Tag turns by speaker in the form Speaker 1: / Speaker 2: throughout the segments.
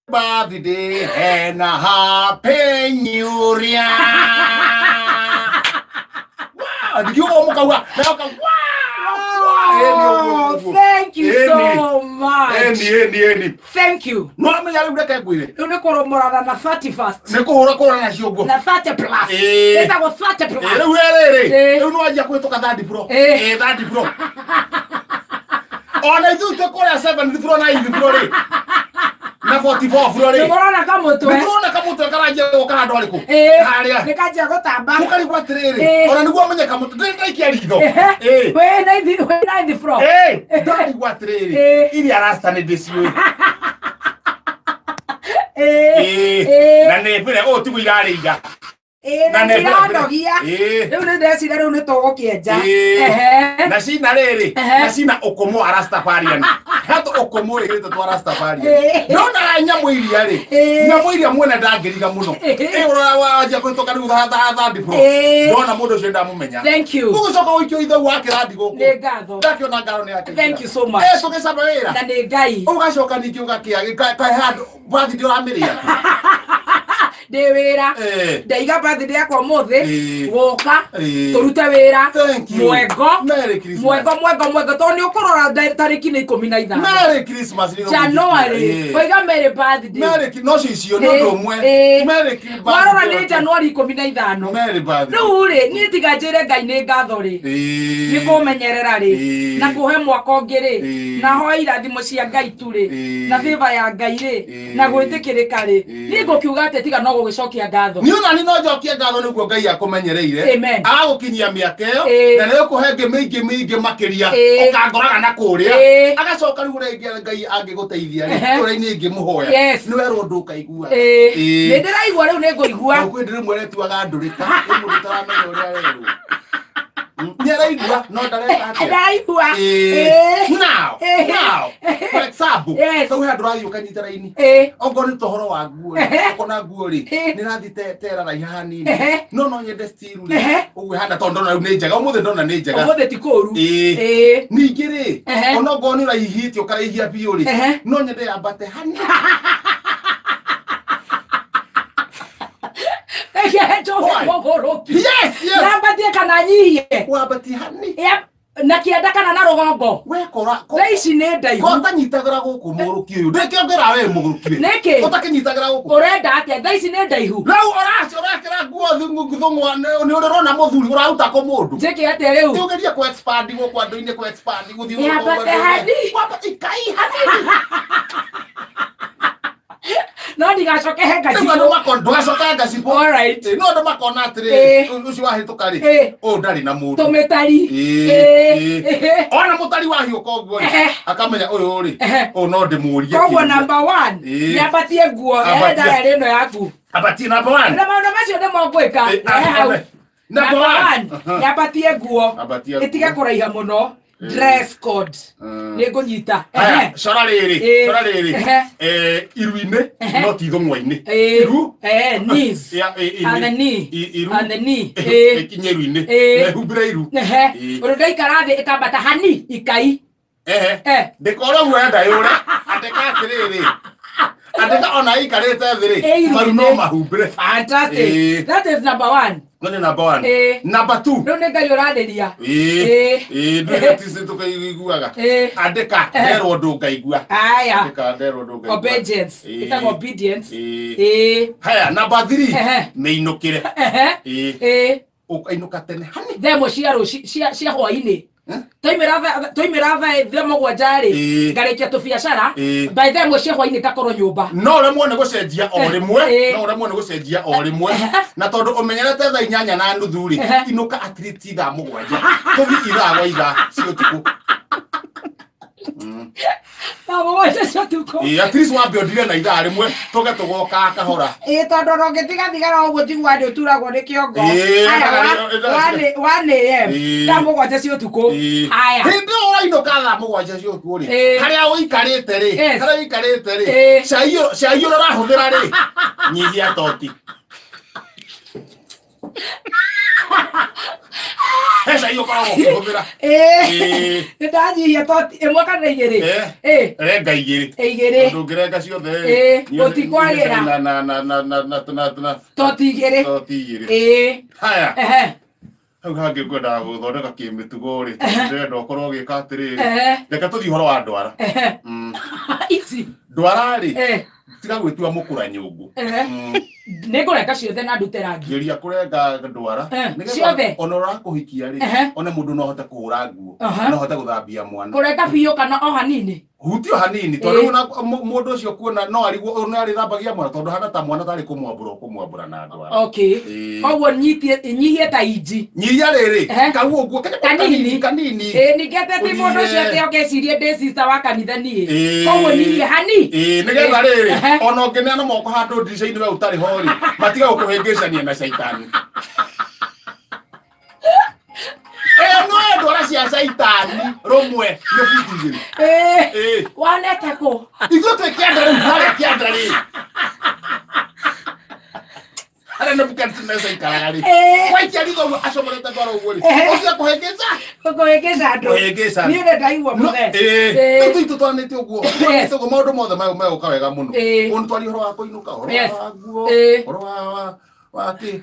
Speaker 1: Birthday and a happy new year. Wow, did you almost go?
Speaker 2: Wow, thank you so much.
Speaker 1: Any.
Speaker 2: Thank you.
Speaker 1: No, I'm not going to go.
Speaker 2: You know, Koromora na 31st.
Speaker 1: Na
Speaker 2: 30 plus. That was 30 plus.
Speaker 1: You know, I just go to third floor. Third floor. On I do take all 7th floor, 9th floor. Na 44 floor.
Speaker 2: Nĩũrona kamũtwe.
Speaker 1: Nĩtũrona kamũtwe karanjia gũka handũ harĩkũ? Harĩa.
Speaker 2: Nĩkanjia gũtamba.
Speaker 1: Ũkarigwo atĩrĩrĩ, ona nĩguo ũmenye kamũtwe, ndĩrĩ ndaikia ritho.
Speaker 2: Wĩ ninth floor.
Speaker 1: Ndarigwo atĩrĩrĩ, iria rasta nĩ ndĩciũĩ. Na nĩ mbere, ũũ tiguo irarĩ ira.
Speaker 2: Na ndiranogia. Rĩu nĩ ndeciria rĩu nĩ tũgũkĩenja.
Speaker 1: Na cina rĩrĩ, na cina ũkũmũ wa Rastafarian. Hato ũkũmũ ĩkĩrĩte twa Rastafarian. Ndona nyamũ iria rĩ, nyamũ iria mwene ndangĩriga mũno. Ũrora wanjia kũhĩtũka rĩu third floor. Ndona mũndũ ũcio ndamũmenya.
Speaker 2: Thank you.
Speaker 1: Ũgũcoka ũikio ithe wa kĩrathi gũkũ.
Speaker 2: Nĩ ngatho.
Speaker 1: Ndakĩona ngaro nĩ yake.
Speaker 2: Thank you so much.
Speaker 1: Tũgĩcaba wĩra.
Speaker 2: Na nĩ Ngai.
Speaker 1: Ũgacoka ningĩ ũgakĩa kaĩ handũ birthday ũramĩrĩa.
Speaker 2: Ndĩ wĩra. Ndaiga birthday yakwa ũmũthĩ gũka tũrute wĩra. Mwengo. Mwengo mwengo mwengo tondũ nĩ ũkũrora tarĩki nĩ 15.
Speaker 1: Merry Christmas.
Speaker 2: January. Oiga Merry birthday.
Speaker 1: Merry no cicio nĩ ũndũ ũmwe. Merry birthday.
Speaker 2: Warora nĩ January 15.
Speaker 1: Merry birthday.
Speaker 2: Rĩu rĩ niĩ tiga njĩre Ngai nĩ ngatho rĩ. Nĩ kũmenyerera rĩ na kũhe mwaka ũngĩ rĩ na hoe irathimo cia Ngai tu rĩ na favor ya Ngai rĩ na gwĩtĩkĩrĩka rĩ. Niĩ ngũkiuga atĩ tiga no gũgĩcokia ngatho.
Speaker 1: Niĩ ona no njokie ngatho nĩguo Ngai akũmenyereire. Agagũkinyia mĩaka ĩyo na nĩũkũhe ĩngĩ mĩingĩ mĩingĩ makĩria ũkangoraga na kũrĩa. Agacoka rĩu ũrĩa ĩngĩ Ngai angĩgũteithia rĩ ũrĩa-inĩ ingĩmũhoya nĩ werwo ũndũ ũkaigua.
Speaker 2: Nĩ ndĩraigua rĩu nĩ ngũigua.
Speaker 1: Kwĩ ndĩrĩ mweretuaga ndũrĩka nĩ mũndũ ũtaramenya ũrĩa arerwo. Nĩ araigua no ndareka atĩa.
Speaker 2: Ndaraigua.
Speaker 1: Now, for example, tau he andũ ũrathiĩ ũkanyita raini. Okorwo nĩ tohoro wa nguo rĩ, ũkona nguo rĩ, nĩ rathiĩ tera raiha hanini. No no nyende still rĩ, ũguo ĩhana tondũ ndona rĩu nĩ njega, ũmũthĩ ndona nĩ njega.
Speaker 2: Ũmũthĩ ti kũũru.
Speaker 1: Ningĩ rĩ, ona okorwo nĩ ũraihĩtie ũkaraihia biũ rĩ, no nyende yambate hanini. Yes, yes.
Speaker 2: Nambatie kana nyihie.
Speaker 1: Wambatie hani.
Speaker 2: Na kĩanda kana na rũgongo.
Speaker 1: Wekora.
Speaker 2: Thaa ici nĩ ndaihu.
Speaker 1: Ko ũtanyitagĩra gũkũ mũgũrũki ũyũ. Ndĩkĩongera we mũgũrũki rĩ.
Speaker 2: Nĩkĩ?
Speaker 1: Ũtakĩnyitagĩra gũkũ.
Speaker 2: Ũrenda atĩa? Thaa ici nĩ ndaihu.
Speaker 1: Rĩu ũrakĩra nguo thũng'wa nĩ ũrona mũthuri ũraruta kũ mũndũ.
Speaker 2: Njĩke atĩa rĩu?
Speaker 1: Nĩ ũgerie kũ expand gũkũ andũ-inĩ kũ expand gũthiĩ gũkũ.
Speaker 2: Yambate hani.
Speaker 1: Wambate ikai hanini.
Speaker 2: No ndigacoke he ngacibũ.
Speaker 1: Ndũgacoke ngacibũ.
Speaker 2: All right.
Speaker 1: No andũ makona atĩrĩrĩ, ũcio wahĩtũka rĩ, ũyũ ndarĩ na mũndũ.
Speaker 2: Tũmĩtari.
Speaker 1: Ona mũtari wahiũka ũguo rĩ, akamenya ũyũ rĩ, ũyũ no ndĩmũrie.
Speaker 2: Koguo number 1, nĩambatie nguo, diary ĩno yaku.
Speaker 1: Ambatie number 1.
Speaker 2: Na maũndũ macio nĩmo ngwĩka.
Speaker 1: Number 1,
Speaker 2: nĩambatie nguo. Ĩtige kũraiha mũno. Dress code. Nĩ ngũnyita.
Speaker 1: Cora rĩrĩ, cora rĩrĩ. Iru-inĩ no ti thũng'wa-inĩ. Iru.
Speaker 2: Knees. And the knee.
Speaker 1: Iru.
Speaker 2: And the knee.
Speaker 1: Ĩkinye iru-inĩ. Mehumbĩre iru.
Speaker 2: Ũrĩa ndaikara thĩ ĩkambata hani ikai.
Speaker 1: Ndĩkorwo ũguo enda yũre. Andĩka atĩrĩrĩ. Andĩka ona ĩikarĩte thĩ rĩ, maru no mahumbĩre.
Speaker 2: Fantastic. That is number 1.
Speaker 1: No nĩ number 1. Number 2.
Speaker 2: Rĩu nĩ Ngai ũrarĩria.
Speaker 1: Ndũrĩ tisi tũkaiguaga. Andĩka nderwo ũndũ ngaigua.
Speaker 2: Aya.
Speaker 1: Andĩka nderwo ũndũ ngaigua.
Speaker 2: Obedience. Ĩtagwo obedience.
Speaker 1: Haya, number 3. Mĩinũkĩre. Ũkainũka tene hani.
Speaker 2: Thaa ĩmwe cia rũci cia hwaĩ-inĩ. Twaimĩra thaa mũgwanja rĩ, ngarĩkia tũbiacara, by thaa ĩmwe cia hwaĩ-inĩ ngakorwo nyũmba.
Speaker 1: No ũremwo nĩ gũcenjia o rĩmwe, no ũremwo nĩ gũcenjia o rĩmwe. Na tondũ ũmenyerete thaa 8:30 rĩ, inũka at least thaa 7. Tũthiĩ ithaa gwa ithaa cia ũtukũ.
Speaker 2: Thaa 7 cia ũtukũ.
Speaker 1: At least wambe ũndire na ithaa rĩmwe, tũge tũgoka kahora.
Speaker 2: Tondũ ona ũngĩtiga thigara ũguo njiguaga nĩ ũturagwo nĩ kĩongo. Aya, 1 AM, thaa 7 cia ũtukũ. Aya.
Speaker 1: Hĩndĩ ĩyo ũrainũka thaa 7 cia ũtukũ rĩ, harĩa ũikarĩte rĩ, harĩa ũikarĩte rĩ, cai ũrĩa ũrahũthĩra rĩ, nyihia toti. He cai ũkoragwo ũkĩhũthĩra.
Speaker 2: Nĩ ndanyihia toti ĩmwe kana igĩrĩ.
Speaker 1: Renga igĩrĩ.
Speaker 2: Igĩrĩ.
Speaker 1: Ndũngĩrenga ciothe.
Speaker 2: Gũtikwagĩra.
Speaker 1: Na
Speaker 2: toti igĩrĩ.
Speaker 1: Toti igĩrĩ. Haya. Hau hangĩ ngwendaga gũthondeka kĩmĩtugo rĩ, ndĩrenda ũkorwo ũgĩka atĩrĩrĩ. Reke tũthiĩ ũhoro wa ndwara.
Speaker 2: Ici.
Speaker 1: Ndwara rĩ, tiga gwĩtua mũkũra nyũngũ.
Speaker 2: Nĩ ngũrenga ciothe na ndute rangi.
Speaker 1: Geria kũrenga ndwara.
Speaker 2: Ciothe.
Speaker 1: Ona ũrakũhikia rĩ, one mũndũ no ahote kũhũra nguo, no ahote gũthambia mwana.
Speaker 2: Kũrenga biũ kana o hanini?
Speaker 1: Hutio hanini tondũ mũndũ ũcio kuona no arigwo no arĩthambagia mwana tondũ hana ta mwana tarĩ kũmwambũra ũkũmwambũra na ndwara.
Speaker 2: Okay. Koguo nyihie ta inji.
Speaker 1: Nyihia rĩrĩ kau ũguo kanini kanini.
Speaker 2: Ningĩ atĩ mũndũ ũcio atĩ oke ecirie ndĩ sister wa kanitha niĩ. Koguo nyihie hani.
Speaker 1: Nĩgetha rĩrĩ ona ũngĩneana moko handũ ndirica-inĩ we ũtarĩ ho rĩ, matiga gũkũhĩngĩcania na caitani. No ndwara cia caitani rũmwe nĩ buti igĩrĩ.
Speaker 2: Wanete kũ?
Speaker 1: Ithuĩ twĩ kĩanda rĩu, harĩa kĩanda rĩ. Harĩa Nebukadneza aikaraga rĩ. Waikia ritho ũguo acomorete ndwara ũguo rĩ. Ũcio kũhĩngĩca?
Speaker 2: Kũhĩngĩca andũ.
Speaker 1: Kũhĩngĩca.
Speaker 2: Niĩ nĩ ndaigua mũthee.
Speaker 1: Rĩu tũitũ twanĩte ũguo. Twanĩte ũguo maũndũ mothe megũka wega mũno. Ũguo nĩ twaria ũhoro wa kũinũka, ũhoro wa nguo, ũhoro wa wake.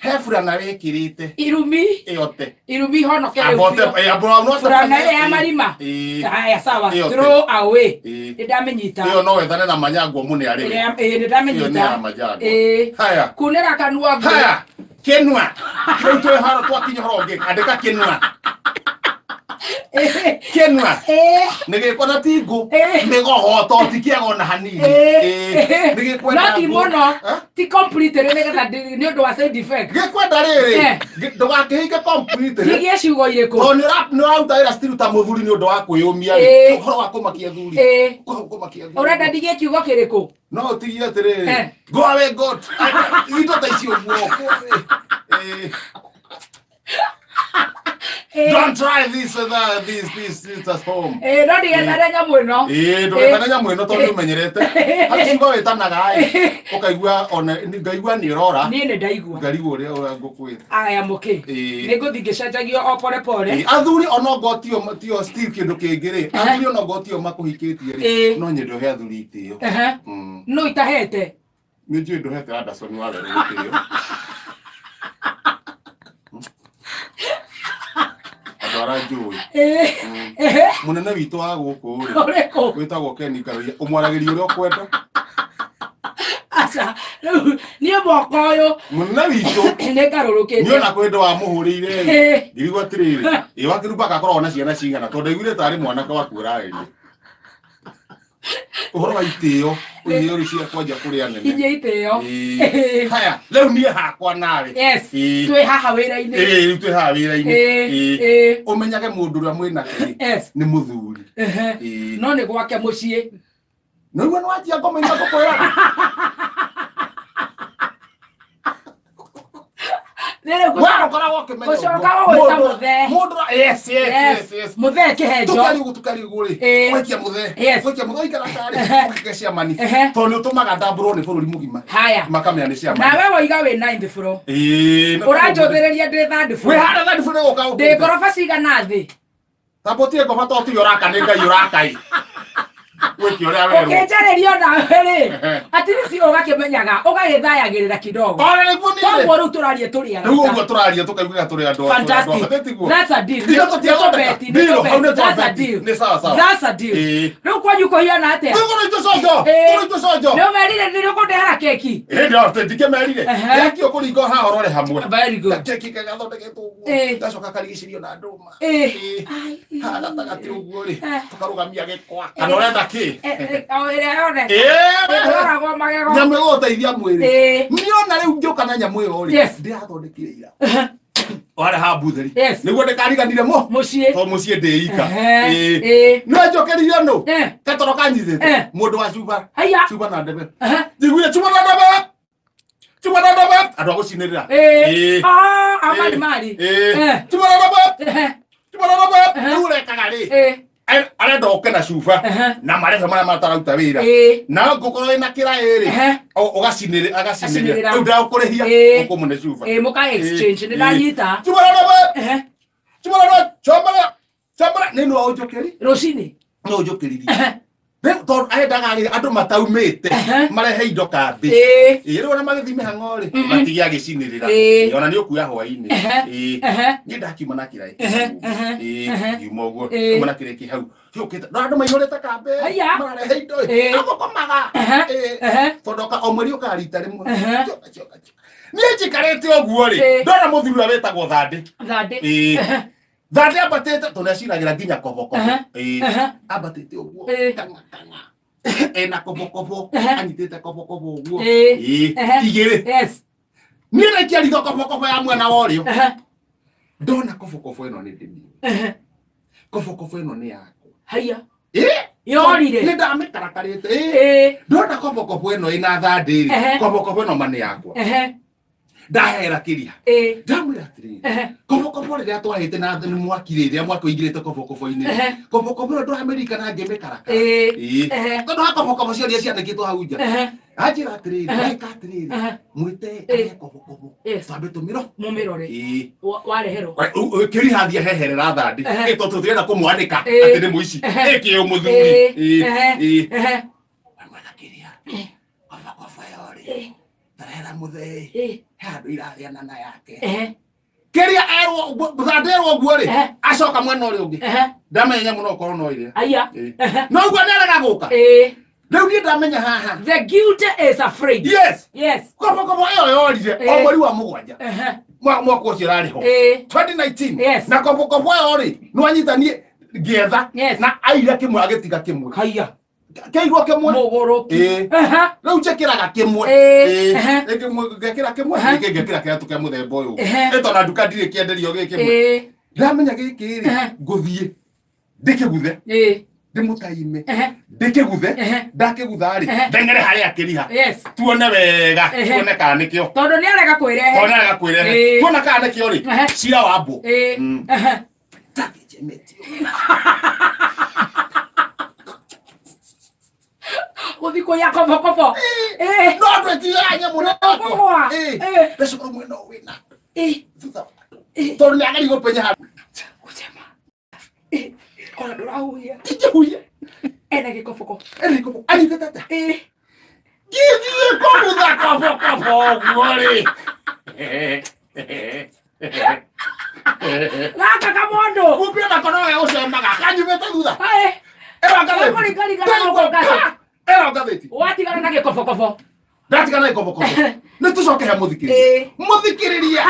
Speaker 1: He burana wĩkĩrĩte.
Speaker 2: Irumi.
Speaker 1: Ĩyote.
Speaker 2: Irumi honoke rĩu biũ. Burana ĩrĩa ya marima. Haya sawa. Throw away. Nĩ ndamĩnyita.
Speaker 1: Ĩyo no wethane na manyangwo mũne arĩwe.
Speaker 2: Nĩ ndamĩnyita.
Speaker 1: Ĩyo nĩ ya manyangwa. Haya.
Speaker 2: Kunĩra kanua nguo.
Speaker 1: Haya. Kĩnua. Rĩu twĩ haro twakinya ũhoro ũngĩ. Andĩka kĩnua. Kĩnua. Nĩ gĩkwa na ti ngũ. Mĩgogo to ti kĩaga ona hanini. Nĩ gĩkwenda.
Speaker 2: No ti mũno. Ti complete rĩ nĩgetha nĩ ũndũ wa side effect.
Speaker 1: Gĩkwenda rĩrĩ. Ndũgakĩhinge complete rĩ.
Speaker 2: Kĩgĩe ciugo irĩkũ?
Speaker 1: Tondũ nĩ ũraruta wĩra still ta mũthuri nĩ ũndũ wa kwĩyũmia rĩ. Ũhoro wa kũmakia thuri. Kũmakia thuri.
Speaker 2: Ũrenda ndigie kiugo kĩrĩkũ?
Speaker 1: No ũtigie atĩrĩrĩ. Go away God. Indo ta icio ũguo. Don't try this this at home.
Speaker 2: No ndigethane nyamũ ĩno.
Speaker 1: Ndũgethane nyamũ ĩno tondũ nĩũmenyerete. Harĩ ciugo wĩtanaga ĩ, ũkaigua ona ngaigua nĩ ũrora.
Speaker 2: Niĩ nĩ ndaigua.
Speaker 1: Ngarigwo ũrĩa ngũkwĩra.
Speaker 2: I am okay. Nĩ ngũthiĩ ngĩcenjagio o pore pore.
Speaker 1: Athuri ona okorwo tio still kĩndũ kĩngĩ rĩ, athuri ona okorwo tio makũhikĩtie rĩ, no nyende ũhe athuri itĩo.
Speaker 2: No itahete.
Speaker 1: Nĩ njũĩ ndũhete Anderson wa werũ gĩtĩo. Andũ njũĩ. Mũnene witũ wa gũkũ rĩ,
Speaker 2: ũrĩkũ?
Speaker 1: Wĩtagwo Ken Ngaruiya, ũmwaragĩria ũrĩa ũkwenda.
Speaker 2: Aca, rĩu niĩ mwaka ũyũ
Speaker 1: mũnene witũ
Speaker 2: nĩ ngarũrũkĩte.
Speaker 1: Niĩ ona kwĩ ndũ wamũhũrĩire rĩ, ngĩigua atĩrĩrĩ, ĩ wakĩruba agakoragwo na ciana cigana tondũ ndaiguire tarĩ mwanake waku ũrarĩria. Ũhoro wa itĩo, ũnyĩo rĩ cia kwanja kũrĩ anene.
Speaker 2: Inyuĩ itĩo.
Speaker 1: Haya, rĩu niĩ hakwa nawe.
Speaker 2: Yes. Twĩ haha wĩra-inĩ.
Speaker 1: Rĩu twĩ haha wĩra-inĩ. Ũmenyage mũndũ ũrĩa mwĩnake rĩ, nĩ mũthuri.
Speaker 2: No nĩ gwake mũciĩ.
Speaker 1: Nĩguo nĩ wanjia ngoma iria ngũkwĩraga. Yes.
Speaker 2: Mũthee kĩhenjo.
Speaker 1: Tũkariũgũ rĩ. Waikia mũthee. Waikia mũthee ũikara tarĩ. Ũkĩke ciamani. Tondũ nĩ ũtũmaga ndambũrwo nĩ bũrũri mũgima.
Speaker 2: Haya.
Speaker 1: Makamenya nĩ ciamani.
Speaker 2: Nawe woiga wĩ ninth floor. Ũranjũthĩrĩria ndĩ third floor.
Speaker 1: Wĩ harĩa third floor nĩgũka ũkĩte.
Speaker 2: Ndĩ ngoroba cigana thĩ?
Speaker 1: Tambũtie ngoma to tiwe ũraka nĩ Ngai ũrakai. Wĩke ũrĩa werwo.
Speaker 2: Ũkĩnjarĩria onawe rĩ, at least ũgakĩmenyaga, ũgagĩthayagĩrĩra kidogo.
Speaker 1: Ona nĩguo niĩ.
Speaker 2: Koguo rĩu tũraria tũrĩ arata.
Speaker 1: Rĩu ũguo tũraria tũkaiguaga tũrĩ andũ.
Speaker 2: Fantastic. That's a deal.
Speaker 1: Deal, hau nĩ
Speaker 2: That's a deal.
Speaker 1: Nĩ sawa sawa.
Speaker 2: That's a deal. Rĩu kwanyu kũhiana atĩa?
Speaker 1: Rĩu kũrĩ tũconjo. Kũrĩ tũconjo.
Speaker 2: Nĩ ũmerire nĩ ũkũndehera keki?
Speaker 1: Ĩĩ ndikĩmerire. Keki ũkũringa haha ũrore hamwe.
Speaker 2: Very good.
Speaker 1: Keki gathondeketwo ũguo. Gacoka karigicĩrio na ndũma. Haha gatagatĩ ũguo rĩ, tũkarũgamia gĩkwa. Kana ũrenda kĩ? Nyamũ ĩgũgũteithia mwĩrĩ. Niĩ ona rĩu ngĩũka na nyamũ ĩyo rĩ, ndĩrathondekire ira. Warĩ haha mbutheri. Nĩguo ndĩkariganire
Speaker 2: mũciĩ.
Speaker 1: Tondũ mũciĩ ndĩ ika. Nĩ njũkĩrire nũ? Gatoro kanyitĩte. Mũndũ wa cuba. Cuba na ndebe. Njiguire cuba na ndebe. Cuba na ndebe. Andũ a gũcinĩrĩra.
Speaker 2: Amari mari.
Speaker 1: Cuba na ndebe. Cuba na ndebe. Rĩu ũrekaga rĩ. Arenda oke na cuba na marebe marĩa matarauta wĩra na ngũkorwo wĩna kĩraĩ rĩ ũgacinĩrĩra agacinĩrĩra rĩu ndagũkũrĩhia ũkũmũne cuba
Speaker 2: mũka exchange nĩ ndanyita
Speaker 1: cuba na ndebe Chimara chomara chomara nĩ no ũnjũkĩri
Speaker 2: rũcinĩ
Speaker 1: no ũnjũkĩririe rĩu tondũ endaga rĩ andũ mataumĩte marehe indo kambĩ ĩĩ rĩu ona magĩthiĩ mĩhang'o rĩ matige agĩcinĩrĩra ona nĩ ũkuoya hwaĩ-inĩ ĩĩ niĩ ndakiuma na kĩraĩ ĩĩ ngiuma ũguo kuma na kĩraĩ kĩ hau gĩũkĩte no andũ maihũrĩte kambĩ mararehe indo athũkũmaga tondũ o mweri ũkaga rita rĩmwe niĩ njikarĩte ũguo rĩ ndona mũthuri ũrĩa wĩtagwo Thandĩ ĩĩ Thandĩ ambatĩte tondũ acinagĩra nginya kobokobo ĩĩ ambatĩte ũguo kang'a kang'a ena kobokobo anyitĩte kobokobo ũguo ĩĩ igĩrĩ niĩ ndaikia ritho kobokobo ya mwena wa ũrĩo ndona kobokobo ĩno nĩ ndĩmĩũĩ kobokobo ĩno nĩ yakwa
Speaker 2: haiya
Speaker 1: ĩĩ
Speaker 2: yorire
Speaker 1: nĩ ndamĩkarakarĩte ĩĩ ndona kobokobo ĩno ĩna Thandĩ rĩ kobokobo ĩno ma nĩ yakwa ndahera kĩria ndamwĩra atĩrĩrĩ kobokobo rĩrĩa twahĩte na mwaki rĩrĩa mwaki ũingĩrĩte kobokobo-inĩ kobokobo ĩno ndũramĩririkana ngĩmĩkarakara ĩĩ tondũ ha kobokobo ciothe ciandĩkĩtwo hau nja anjĩra atĩrĩrĩ ndeka atĩrĩrĩ mwĩte arehe kobokobo twambe tũmĩro
Speaker 2: mũmĩrore
Speaker 1: ĩĩ
Speaker 2: wareherwo
Speaker 1: kĩriha athiĩ aheherera Thandĩ ĩ tondũ tũtirenda kũmwanĩka atĩ nĩ mũici ĩkĩ mũthuri ĩĩ ĩĩ amwetha kĩria kobokobo ĩyo rĩ tarehera mũthee handũ irarĩana na yake kĩrĩa erwo Thandĩ erwo ũguo rĩ acoka mwena ũrĩa ũngĩ ndamenya mũno okorwo no ĩrĩa no ũguo nĩarega gũka rĩu niĩ ndamenya haha
Speaker 2: the guilty is afraid
Speaker 1: yes
Speaker 2: yes
Speaker 1: kobokobo ĩyo yorire o mweri wa mũgwanja mwaka ũcio ũrarĩ ho 2019 na kobokobo ĩyo rĩ nĩwanyita niĩ ngĩetha na aira kĩmwe agĩtiga kĩmwe
Speaker 2: haiya
Speaker 1: kĩigua kĩmwe
Speaker 2: mũgũrũki
Speaker 1: rĩu njĩkĩraga kĩmwe ngekĩra kĩmwe ningĩ ngekĩra kĩratũ kĩa mũthemba ũyũ ĩ tondũ nduka ndirĩ kĩenderio gĩkĩ kĩmwe ndamenya gĩkĩ rĩ ngũthiĩ ndĩkĩguthe ndĩmũtaime ndĩkĩguthe ndakĩgutha rĩ ndeng'ere harĩa akĩriha tuone wega tuone kana nĩkĩo
Speaker 2: tondũ nĩarega kwĩrehe
Speaker 1: tondũ nĩarega kwĩrehe tuona kana nĩkĩo rĩ cira wa mbũ
Speaker 2: gũthiĩ kũiya kobokobo
Speaker 1: no ndwĩtigĩra nyamũ
Speaker 2: kũgũa
Speaker 1: ndacukuru mwena ũyũ wĩna thutha wa andũ tondũ nĩageria gũpenya handũ
Speaker 2: gũcema ona ndũrahuhia
Speaker 1: ndingĩhuhia
Speaker 2: ena gĩkoboko
Speaker 1: ena gĩkoboko anyitĩte atĩa ngĩthiĩ kũgutha kobokobo ũguo rĩ
Speaker 2: gaka kamondo
Speaker 1: kumbĩ onako no gegũcemaga kanyumĩte thutha ĩro ngathĩti
Speaker 2: watigana na gĩkobokobo
Speaker 1: ndatigana na gĩkobokobo nĩ tũcoke he mũthikĩrĩria mũthikĩrĩria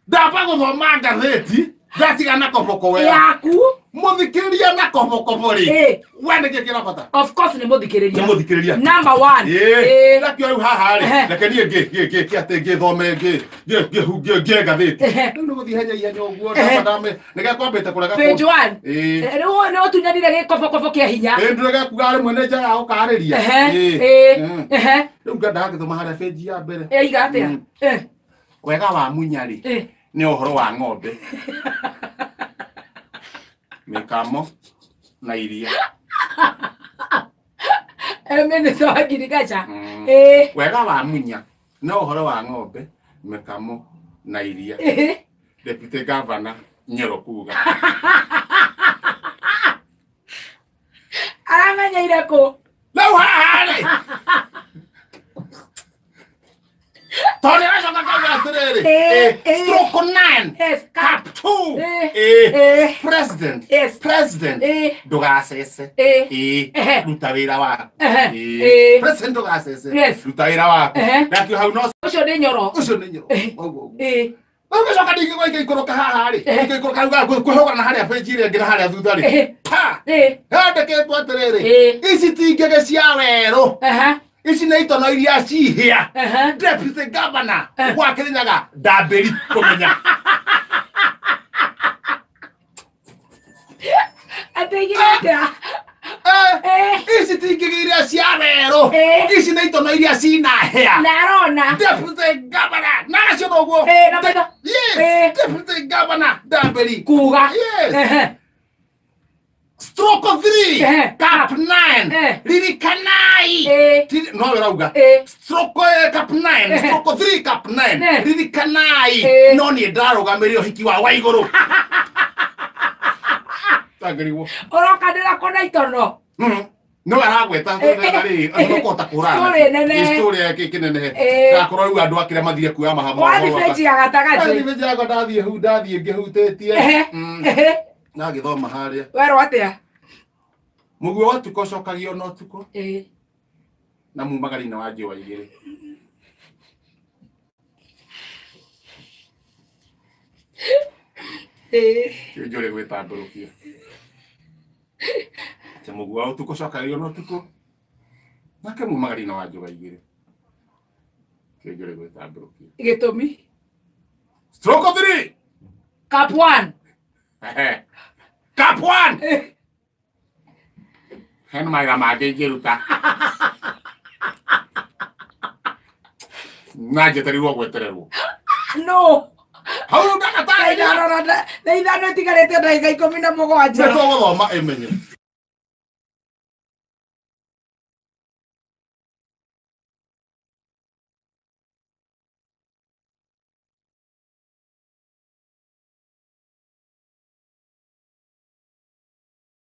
Speaker 1: ndamba gũthoma ngathĩti ndatigana na kobokobo
Speaker 2: yaku
Speaker 1: mũthikĩrĩria na kobokobo rĩ we nĩkĩ kĩrabata
Speaker 2: of course nĩ mũthikĩrĩria
Speaker 1: nĩ mũthikĩrĩria
Speaker 2: number 1
Speaker 1: ndakĩo rĩu haha rĩ reke niĩ ngĩ atĩ ngĩthome ngĩ ngathĩti rĩu nĩ gũthiĩ ihenya ihenya ũguo ndamba nĩgekwambĩte kũrega
Speaker 2: page 1 rĩu nĩ ũtunyanire gĩkobokobo kĩa hinya
Speaker 1: ĩ ndĩrega kuga rĩmwe nĩ njaga gũkarĩria rĩu ngĩendaga ngĩthoma harĩa page ya mbere
Speaker 2: ĩiga atĩa
Speaker 1: wega wa Munya rĩ nĩ ũhoro wa ng'ombe mĩkamo na iria
Speaker 2: Minister wa Agriculture
Speaker 1: wega wa Munya nĩ ũhoro wa ng'ombe mĩkamo na iria Deputy Governor Nyoro kuga
Speaker 2: aramenyeire kũ
Speaker 1: rĩu haha rĩ tondũ nĩaracoka kauga atĩrĩrĩ stroke 9 cap 2 president president ndũgacece ruta wĩra waku president ndũgacece ruta wĩra waku nakĩo hau no
Speaker 2: ũcio nĩ Nyoro
Speaker 1: ũcio nĩ Nyoro ũguo ũgĩcoka ningĩ gwaikaikũrũka haha rĩ ikaikũrũka hau kwĩhũgana na harĩa page ĩrĩa ĩngĩ na harĩa thutha rĩ pa handĩkĩtwo atĩrĩrĩ ici ti ngĩgĩ cia werũ ici nĩ itono iria cihĩa Deputy Governor wa Kĩrĩnyaga ndambĩri kũmenya
Speaker 2: atĩigire atĩa
Speaker 1: ici ti ngĩgĩ iria cia werũ ici nĩ itono iria cina hĩa
Speaker 2: na arona
Speaker 1: Deputy Governor na acio noguo yes Deputy Governor ndambĩri
Speaker 2: kuga
Speaker 1: yes stroke 3 cap 9 ririkanai No we rauga stroke cup 9 stroke 3 cup 9 ririkanai no niĩ ndarũgamĩrĩire ũhiki wa Waigũrũ. Tangĩrigwo.
Speaker 2: Ũrokanĩra kũna itono.
Speaker 1: No aragweta rĩ nĩkũhota kũhũrana.
Speaker 2: Story nene.
Speaker 1: Story yake kĩnenehe. Ndakorwo rĩu andũ akĩrĩa mathire kuoya mahamo.
Speaker 2: Wathiĩ benji ya gatagatĩ.
Speaker 1: Wathiĩ benji yakwa ndathiĩ hu ndathiĩ ngĩhutĩtie. Ndagĩthoma harĩa.
Speaker 2: Werwo atĩa?
Speaker 1: Mũguo wa ũtukũ ũcokagio na ũtukũ. Na mumagari-inĩ wa njũa igĩrĩ. Kĩnjũrĩ gwĩtambũrũkia. Atĩ mũguo wa ũtukũ ũcokagio na ũtukũ. Nake mumagari-inĩ wa njũa igĩrĩ. Kĩnjũrĩ gwĩtambũrũkia.
Speaker 2: Gĩtũmi?
Speaker 1: Stroke 3.
Speaker 2: Cup 1.
Speaker 1: Cup 1. Hena mawĩra mangĩ ingĩruta. Na njetereirwo gwetererwo.
Speaker 2: No.
Speaker 1: Hau ndagatarĩria.
Speaker 2: Thaa ithano itigarĩte ndagĩka 17.
Speaker 1: Nĩtũgũthoma ĩmenye.